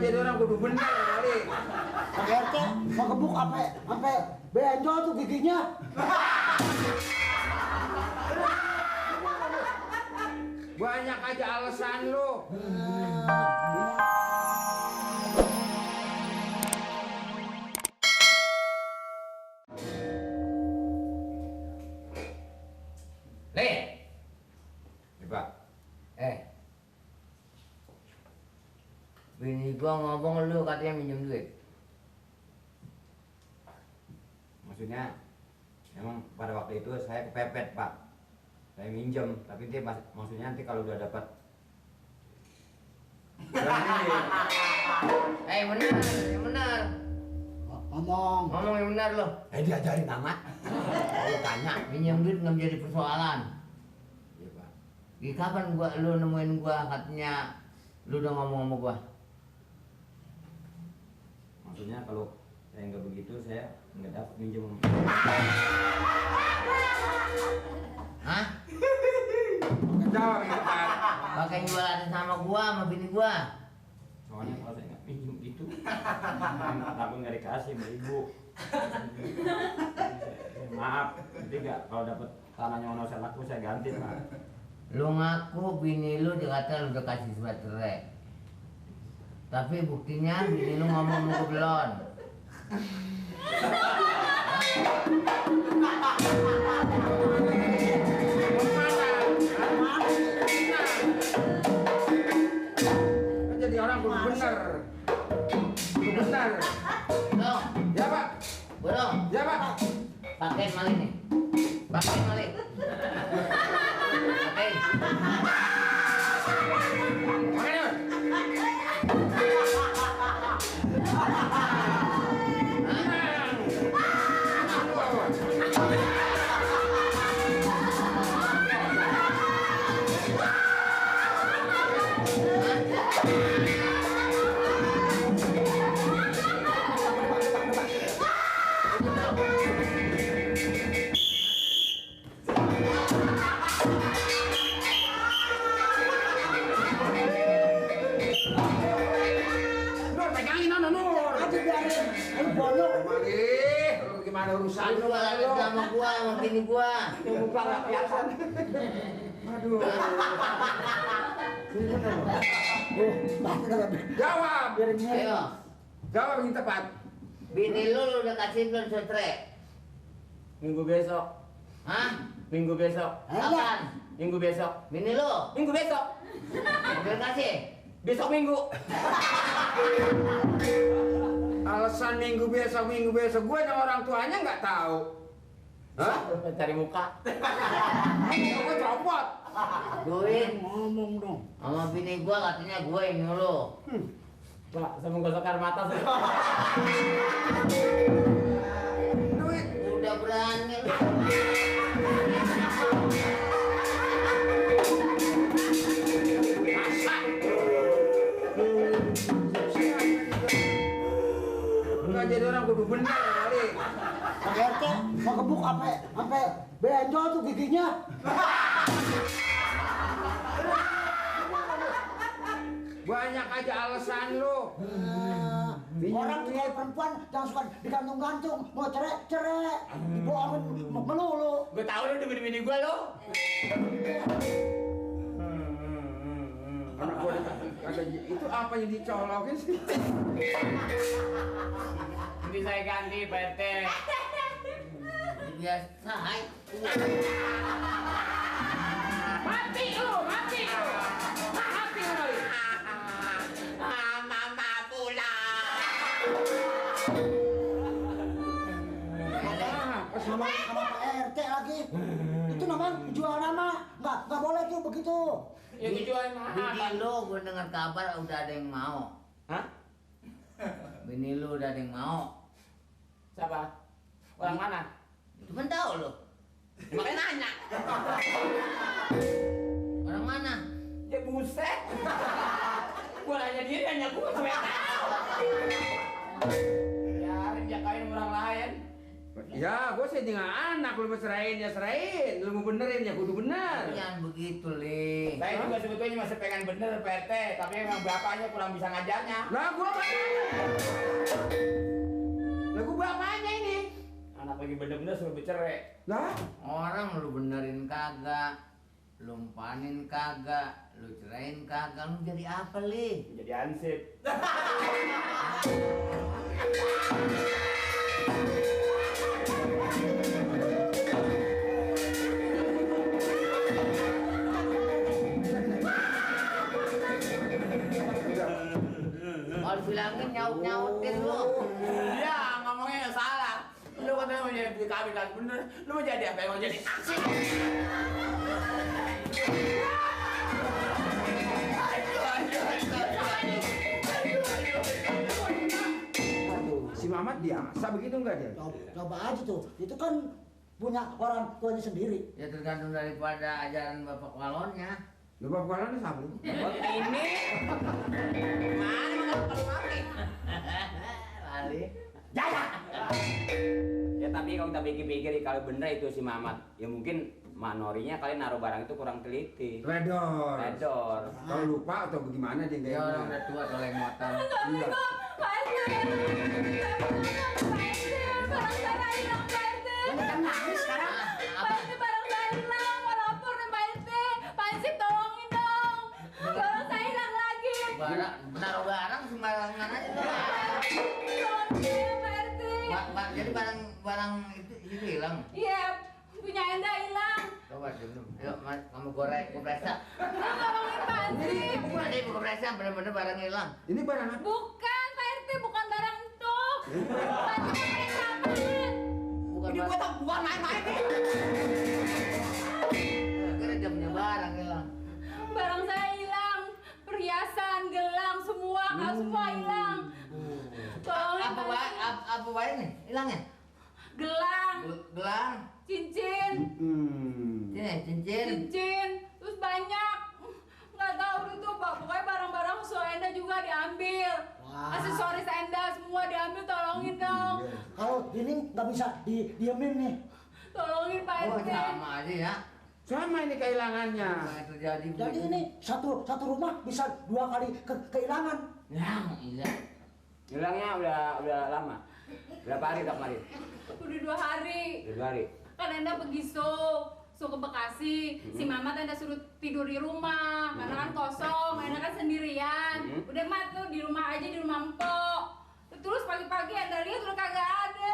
jadi orang kudu bener kali. Pak RT mau gebuk sampai benjol tuh giginya. Banyak aja alasan lu. Nih, Nih, Pak. bini gua ngomong lu katanya minjem duit. Maksudnya memang pada waktu itu saya kepepet, Pak. Saya minjem, tapi dia maksudnya nanti kalau udah dapat Bener. Ngomong. Ngomong yang benar lo. diajarin amat. Saya tanya. Minjem duit nggak menjadi persoalan. Iya, Pak. Di kapan lu nemuin gua katanya lu udah ngomong sama gua? Maksudnya kalau saya nggak begitu, saya nggak dapat minjem. Hah? Jawab yang tepat. Pakai jualan sama gua sama bini gua. Soalnya kalau saya nggak minjem gitu, takut nggak dikasih sama ibu. Maaf, nanti nggak kalau dapat tanahnya ono saya laku saya ganti, Pak. Lu ngaku bini lu dikata lu udah kasih surat cerai. Tapi buktinya bini lu ngomong mau belon. Kan jadi orang kudu bener. Kudu bener. Dong, Ya, Pak. bolong. Ya, Pak. Pakai malin nih. Pakai malin. Pakai. Makanya. Nur, pegangin Nur. Aja biarin. Ayo bolong. Lu gimana urusan Lu jualan sama gua sama bini gua. Muka nggak kelihatan. Aduh. Jawab. Biarin Ayo, Jawab yang tepat. bini lu udah kasih belum surat cerai? Minggu besok. Hah? Minggu besok. Kapan? Minggu besok. Bini lu? Minggu besok. Udah kasih? Besok minggu. Alasan minggu besok. Gue sama orang tuanya nggak tahu. Hah? Cari muka. Gue copot. Duit ngomong dong. sama bini gua katanya gua yang nyuruh. Pak, saya menggosok air mata saya. Duit. Udah berani lu. Nggak jadi orang kudu bener kali. Pak RT mau gebuk sampai benjol tuh giginya. Banyak aja alasan lu. Orang tuh kalau perempuan jangan suka digantung-gantung, mau cerai, dibohongin melulu. Gue tahu lu di bini gue lo. Anak gue kagak itu apa yang dicolokin sih? Nanti saya ganti Pak RT. Biasa, hai. Mati lu. Mati lu. Mama pulang. Sama Pak RT lagi. Itu namanya jual nama, nggak boleh tuh begitu. Ya dijual mahal. Bini lu gua dengar kabar udah ada yang mau. Hah? Bini lu udah ada yang mau. Siapa? Orang mana? Cuma tahu lu. Makanya nanya. Orang mana? Ya buset. Gua nanya dia, nanya gua. Ya, dia kawin sama orang lain. Ya, gue sih dengan anak, lu mau serahin ya serahin, lu mau benerin ya kudu bener. Jangan begitu, Li. Saya juga sebetulnya masih pengen bener Pak RT, tapi emang bapaknya kurang bisa ngajarnya. Lah gua bapaknya ini. Anak lagi bener-bener suruh bercerai. Lah, Orang lu benerin kagak, lu umpanin kagak, lu cerain kagak, lu jadi apa, Li? Jadi ansip. Kalau bilangin nyaut-nyautin lu. Iya, ngomongnya salah. Lu katanya mau jadi kami kan bener. Lu mau jadi apa? Mau jadi ansip? si Mamat biasa begitu enggak dia? Coba aja tuh, itu kan punya orang tuanya sendiri. Ya tergantung daripada ajaran bapak walonnya. Lu bapak kepalanya siapa? Ini mana kalau mati? Lali. Ya tapi kalau kita pikir-pikir kalau bener itu si Mamat, ya mungkin Mak Norinya kali naruh barang itu kurang teliti. Redor. Redor. Kalau lupa atau bagaimana dia Ya enggak orang udah tua kalau yang motor. Iya. Kan nangis sekarang. Naruh barang sembarangan aja lu. Jadi barang itu hilang. Iya, punya Enda hilang. Coba dulu. Yuk, Mas, kamu goreng kompresa. Tolongin Pak Ansip. Ini kompresa bener-bener barang hilang. Ini barang apa? Bukan Pak RT, bukan barang itu. Pak RT kompresa apaan? Bukan Ini gua tak bukan main-main nih. Kira dia punya barang hilang. Barang saya hilang. Perhiasan, gelang, semua, semua hilang. Tolongin Pak Ansip. Apa baik nih? Hilangnya? Gelang, Gelang, cincin, cincin. cincin, terus banyak. Nggak tahu itu Pak, pokoknya barang-barang so Enda juga diambil. Wah. Aksesoris Enda semua diambil, tolongin dong. Kalau ini nggak bisa diemin nih. Tolongin Pak Oh, RT. sama aja ya. Sama ini kehilangannya. Apa yang terjadi? Jadi ini satu rumah bisa 2 kali kehilangan. Ya, iya. Hilangnya udah lama. Berapa hari tak kemarin? Udah 2 hari. Udah 2 hari. Kan Enda pergi so ke Bekasi. Si Mamat Enda suruh tidur di rumah karena kan kosong, Enda kan sendirian. Udah Mat tuh di rumah aja, di rumah Empok. Terus pagi-pagi Enda lihat udah kagak ada.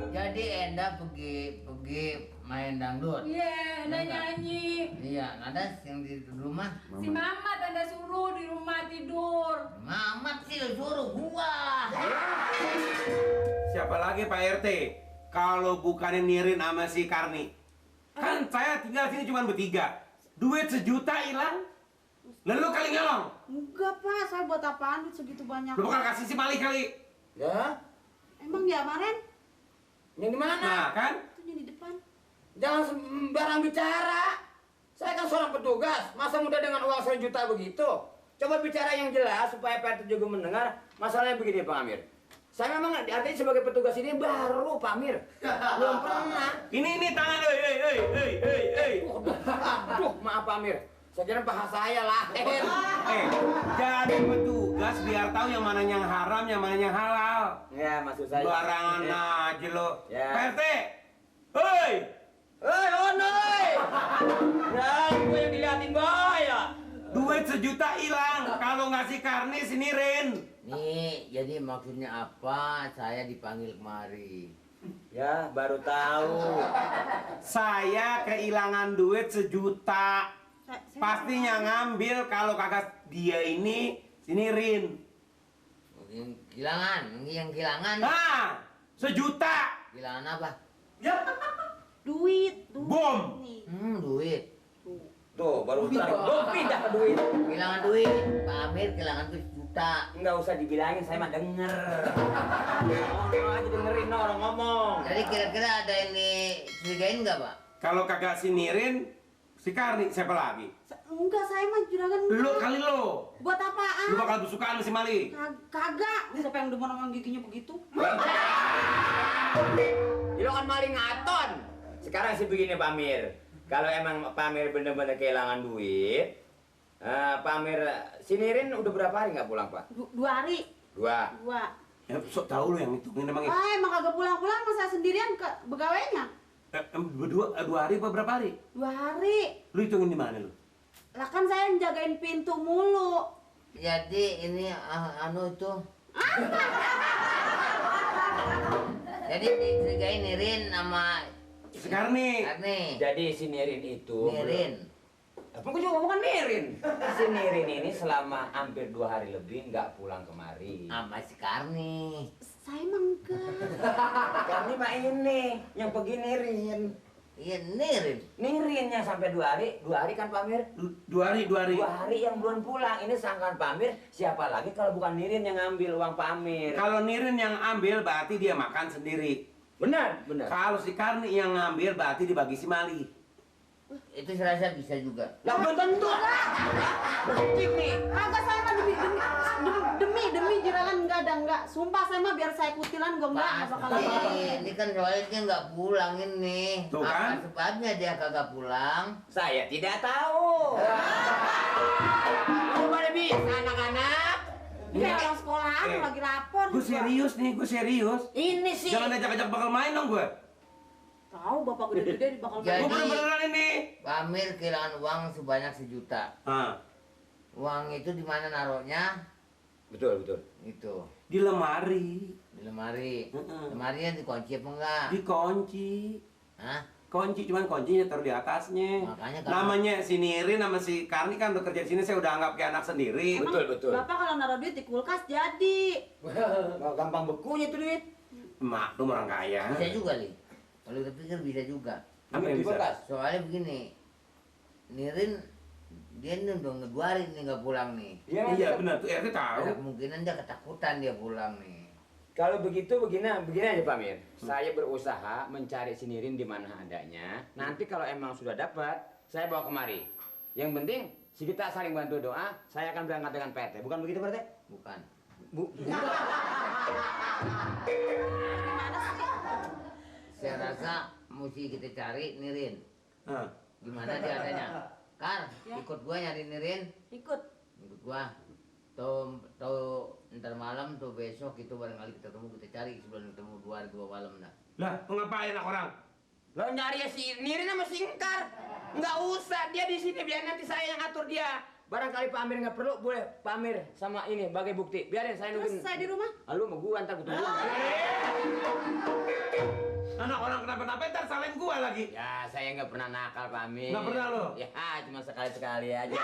Jadi Enda pergi main dangdut. Iya, Enda nyanyi. Iya, ada yang di rumah. Si Mamat Enda suruh di rumah tidur. Mamat sih lu suruh gua. Siapa lagi Pak RT? Kalau bukannya Nirin sama si Karni. Kan saya tinggal sini cuma bertiga. Duit 1 juta hilang. Lalu kali nyolong. Enggak Pak, saya buat apaan duit segitu banyak? Lu bakal kasih si Mali kali. Ya, Emang ya Maren? yang di mana? Nah kan? Itu yang di depan. Jangan sembarang bicara. Saya kan seorang petugas, masa muda dengan uang 1 juta begitu? Coba bicara yang jelas supaya Pak RT juga mendengar. Masalahnya begini Pak Amir. Saya memang artinya sebagai petugas ini baru Pak Amir. Belum pernah. Ini tangan, hei. Aduh, maaf Pak Amir. Saya kira paha saya lahir. Jadi petugas biar tahu yang mana yang haram, yang mana yang halal. Ya, maksud saya. Barangan aja lo. Ya. Pak RT, hei. Hei, Onoi! Ya, gue yang diliatin bahaya. Duit 1 juta hilang. Kalau ngasih Karni sini Rin. Nih, jadi maksudnya apa? Saya dipanggil kemari. Ya, baru tahu. Saya kehilangan duit 1 juta. Saya Pastinya ngambil kalau kakak dia ini sini Rin. Yang kehilangan. Nah, 1 juta. Kehilangan apa? duit. Bom. Nih. Duit. Tuh, baru tahu. Belum pindah ke duit. Kehilangan duit. Pak Amir kehilangan duit 1 juta. Enggak usah dibilangin, saya mah denger. Ngomong aja dengerin orang ngomong. Jadi kira-kira ada yang dicurigain nggak, Pak? Kalau kakak sini Rin, Si Karni, siapa lagi? Enggak, saya mah juragan. Lo kali lo. Buat apaan? Lu bakal besukaan sama si Mali. Kagak. Siapa yang demen sama giginya begitu? Lo kan maling ngaton. Sekarang sih begini Pak Amir. Kalau emang Pak Amir bener-bener kehilangan duit, Pak Amir, si Nirin udah berapa hari nggak pulang Pak? 2 hari. 2. Ya, sok tahu lo yang hitungin emang itu. Emang kagak pulang-pulang, masa sendirian ke begawainya? 2 hari apa berapa hari? 2 hari. Lu hitungin di mana lu? Lah kan saya jagain pintu mulu. Jadi ini anu itu. Jadi dicurigai Nirin sama Si Karni. Jadi si Nirin itu. Nirin. Tapi gue juga bukan Nirin. Si Nirin ini selama hampir 2 hari lebih nggak pulang kemari. Sama si Karni. Saya mah enggak. Karena Pak ini yang pergi Nirin. Iya Nirin. Nirin yang sampai 2 hari. 2 hari kan Pak Amir? 2 hari. 2 hari yang belum pulang. Ini sangkaan Pak Amir. Siapa lagi kalau bukan Nirin yang ngambil uang Pak Amir? Kalau Nirin yang ambil berarti dia makan sendiri. Benar, benar. Kalau si Karni yang ngambil berarti dibagi si Mali. Itu serasa bisa juga. Lah belum tentu lah. Cip nih. Kagak, saya mah demi juragan enggak. Sumpah saya mah biar saya kutilan gue enggak bakal apa-apa. Ini kan soalnya dia nggak pulang ini. Tuh kan? Apa sebabnya dia kagak pulang? Saya tidak tahu. Lu pada bisa anak-anak? Dia orang sekolahan lagi lapor. Gue serius nih, gue serius. Ini sih. Jangan ajak-ajak bakal main dong gue. Tahu bapak gede-gede bakal Jadi- Gue bener-beneran ini. Pak Amir kehilangan uang sebanyak 1 juta. Uang itu di mana naruhnya? Betul, betul. Itu Di lemari. di lemari. Heeh. Lemarinya dikunci apa enggak? Dikunci. Hah? Kunci, cuman kuncinya taruh di atasnya. Makanya kalau- Namanya si Nirin sama si Karni kan udah kerja di sini, saya udah anggap kayak anak sendiri. Betul, betul. Bapak kalau naruh duit di kulkas jadi. Wah, gampang bekunya tuh duit. Maklum orang kaya. Bisa juga li. Kalau kita pikir bisa juga. Apa yang Di bisa? kulkas. Soalnya begini, Nirin dia ini udah 2 hari nih nggak pulang nih. Iya benar tuh, RT tahu. Ada kemungkinan dia ketakutan dia pulang nih. Kalau begitu begini aja Pak Mir. Saya berusaha mencari si Nirin di mana adanya. Nanti kalau emang sudah dapat, saya bawa kemari. Yang penting si kita saling bantu doa. Saya akan berangkat dengan PT. Bukan begitu Pak RT? Bukan. Saya rasa mesti kita cari Nirin. Hah. Gimana dia adanya? Kar, ikut gua nyari Nirin. Ikut. Ikut gua. Tuh ntar malam tuh besok itu barangkali kita ketemu, kita cari sebelum ketemu 2 hari 2 malam dah. Lah, mau ngapain anak orang? Lo nyari si Nirin sama si Ingkar. Nggak usah, dia di sini biar nanti saya yang atur dia. Barangkali Pak Amir nggak perlu, boleh Pak Amir sama ini bagai bukti. Biarin saya Terus nungguin. saya di rumah. Lalu mau gua ntar ketemu. Anak orang kenapa-napa ntar salahin gua lagi. Ya, saya nggak pernah nakal, Pak Amir. Nggak pernah lo? Ya, cuma sekali-sekali aja.